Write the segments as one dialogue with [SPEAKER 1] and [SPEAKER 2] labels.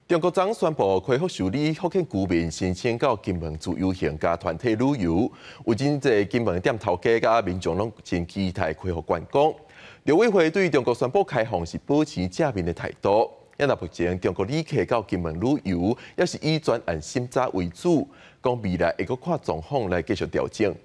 [SPEAKER 1] 中國昨宣布恢復受理福建居民申請到金門自由行佮團體旅遊，有真濟金門店頭家佮民眾攏真期待恢復觀光。陸委會對中國宣布開放是保持正面的態度。但目前中國旅客到金門旅遊，猶是以專案審查為主，講未來會閣看狀況來繼續調整。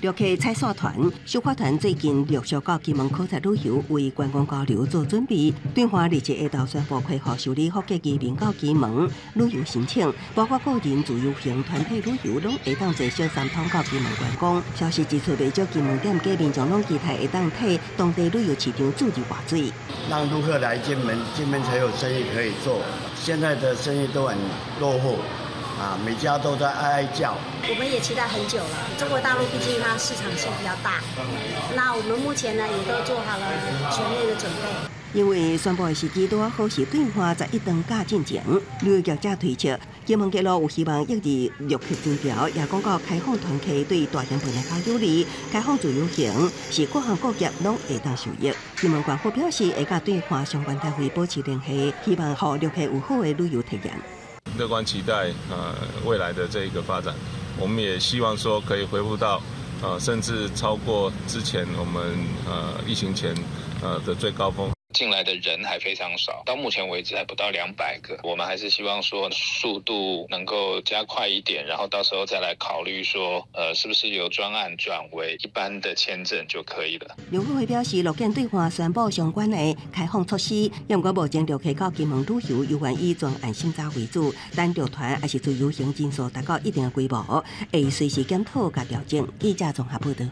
[SPEAKER 2] 陸客踩線團、首發團最近陸續到金門考察旅遊，為觀光交流做準備。對岸二日下晝宣布恢復受理福建居民到金門旅遊申請，包括個人自由行、團體旅遊，攏會當坐小三通到金門觀光。消息一出，袂少金門店家民眾攏期待會當替當地旅遊市場注入活水。
[SPEAKER 3] 讓陸客來金門，金門才有生意可以做。現在的生意都很落後。啊，每家都在哀哀叫。
[SPEAKER 4] 我們也期待很久了。中國大陸畢竟它市場性比較大，那我們目前呢也都做好了全面的準備。
[SPEAKER 2] 因為宣布的時機拄好是對岸十一長假進前，旅遊業者推測，金門鐵路有希望抑制陸客人潮，也講到開放團客對大型盤來較有利，開放自由行是各行各業攏會當受益。金門縣府表示會佮對岸相關單位保持聯繫，希望予陸客有好的旅遊體驗。
[SPEAKER 5] 樂觀期待未來的這一個發展，我們也希望說可以恢復到甚至超過之前我們疫情前的最高峰。
[SPEAKER 6] 進來的人還非常少，到目前為止還不到200個。我們還是希望說速度能夠加快一點，然後到時候再來考慮說，是不是由專案轉為一般的簽證就可以了。
[SPEAKER 2] 陸委會表示，樂見對岸宣布相關的開放措施，毋過目前陸客到金門旅遊猶原以專案審查為主，等陸團抑是自由行人數達到一定的規模，會隨時檢討佮調整。記者綜合報道。